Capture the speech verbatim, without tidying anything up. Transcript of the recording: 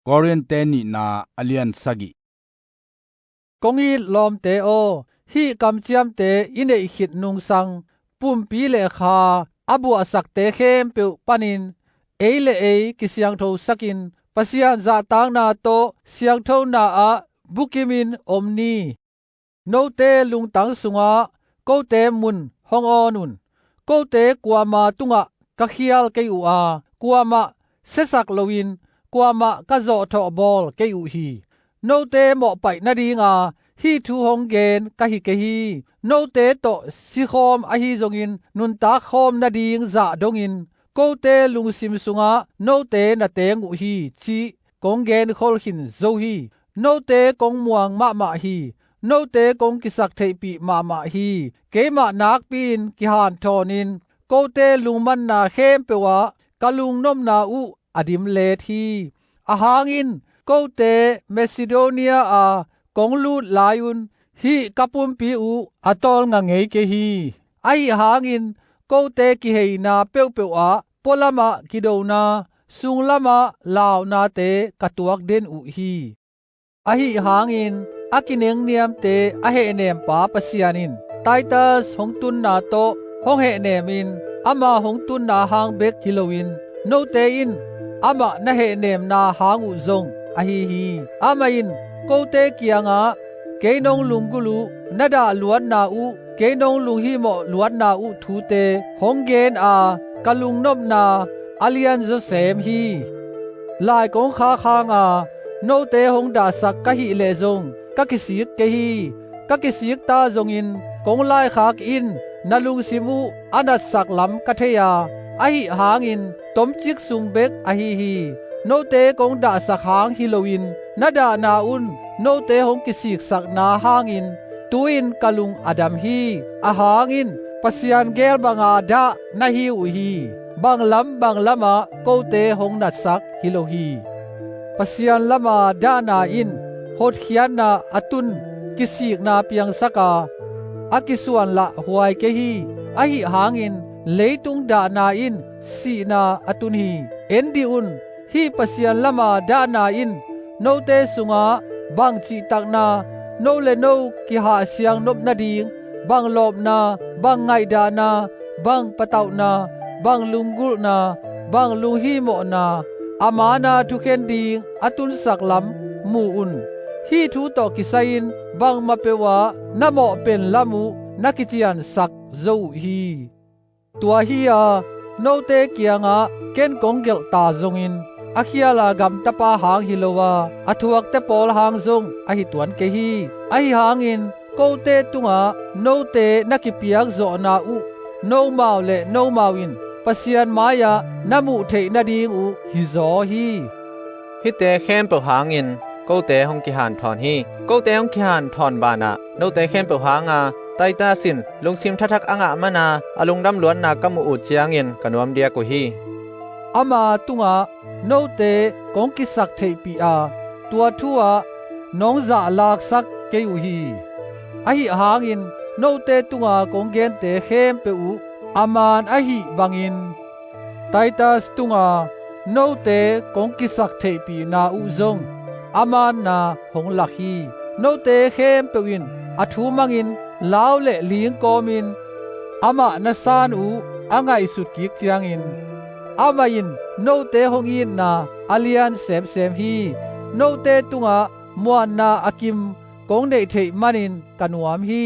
Korin-te nihna a lian sagih. Kong it lawmte aw, hih kamciamte i neih khit nungsang pumpi le kha a buahsakte khempeuh panin ei le ei kisiangthosakin Pasian zahtakna tawh siangthona ah bukimin om ni. Note lungtang sungah kote mun hong awn un. Kote kuama tungah ka khial kei uh a, kuamah siasak loin kuamah ka zawhthawh bawl kei uh hi. Note mawhpaih nadinga hih thu hong gen ka hi kei hi. Note tawh sikhawm ahi zongin nuntak khawm nading zah dongin kote lungsim sungah note na teng uh hi cih kong genkhol khin zo hi. Note kong muang mahmah hi. Note kong kisaktheihpih mahmah hi. Keimah nakpi-in kihanthawnin kote lungmanna khempeuh ah ka lungnopna uh a dimlet hi. Ahang in kote Macedonia a kong lut lai-un hih ka pumpi uh a tawlnga ngei kei hi. Ahi hangin kote kiheina peuhpeuh ah pualamah kidona, sunglamah launate ka tuak den uh hi. Ahi hangin a kinengniamte a hehnempa Pasian in Titus hong tunna tawh hong hehnemin ama hong tunna hang bek hi loin note in amah na hehnemna hang uh zong ahi hi. Amah in kote kiangah kei nong lunggulh uh, na dah luatna uh, kei nong lunghihmawh luatna uh thute hong gen a, ka lungnopna a lianzaw sem hi. Lai kong khak hanga note hong dahsak ka hih leh zong ka kisik kei hi. Ka kisik ta zongin kong laikhak in na lungsim uh a natsak lam ka thei a, ahi hangin tomcik sung bek ahi hi. Note kong dahsak hang hi loin na dahna un note hong kisiksakna hangin tu-in ka lung a dam hi. Ahang in Pasian gel banga dah na hi uh hi. Bang lam bang lamah kote hong natsak hi lo hi. Pasian lama dahna in hotkhiatna a tun kisikna piangsak a, a kisuanlah huai kei hi. Ahi hangin leitung dahna in sihna a tun hi. En dih un, hih Pasian lama dahna in note sungah bang cihtakna, no le no kihahsiang nop nading, bang lawpna, bang ngaihdahna, bang patauhna, bang lunggulhna, bang lunghihmawhna, a mana thukhen ding a tunsak lam mu un. Hih thu tawh kisai-in bangmah peuhah na mawhpen lam uh na kiciansak zo uh hi. Tua hi-a note kiangah ken kong gelh ta zongin a khiala gamtapa hang hi lo a, a thuakte pawl hang zong ahi tuan kei hi. Ahi hangin kote tungah note na kipiak zawhna uh nomau le nomau in Pasian mai-ah na muh theih nading uh hizaw hi. Hihte khempeuh hangin kote hong kihanthawn hi. Kote hong kihanthawn banah note khempeuh hanga Titus in lungsim thathak a ngah mana a lungdam luatna ka muh uh ciangin ka nuam diak uh hi. Ama tungah note kong kisak theihpih a, tua thu-ah nong zahlaksak kei uh hi. Ahi hangin note tunga kong gente khempeuh uh a man ahih bangin Titus tunga note kong kisak theihpihna uh zong a manna hong lak hi. Note khempeuh in a thu mangin lau le ling kawmin amah na san uh a ngaihsut kik ciangin amah in note hong itna a lian semsem hi. Note tungah muanna a kim kong neih theih manin ka nuam hi.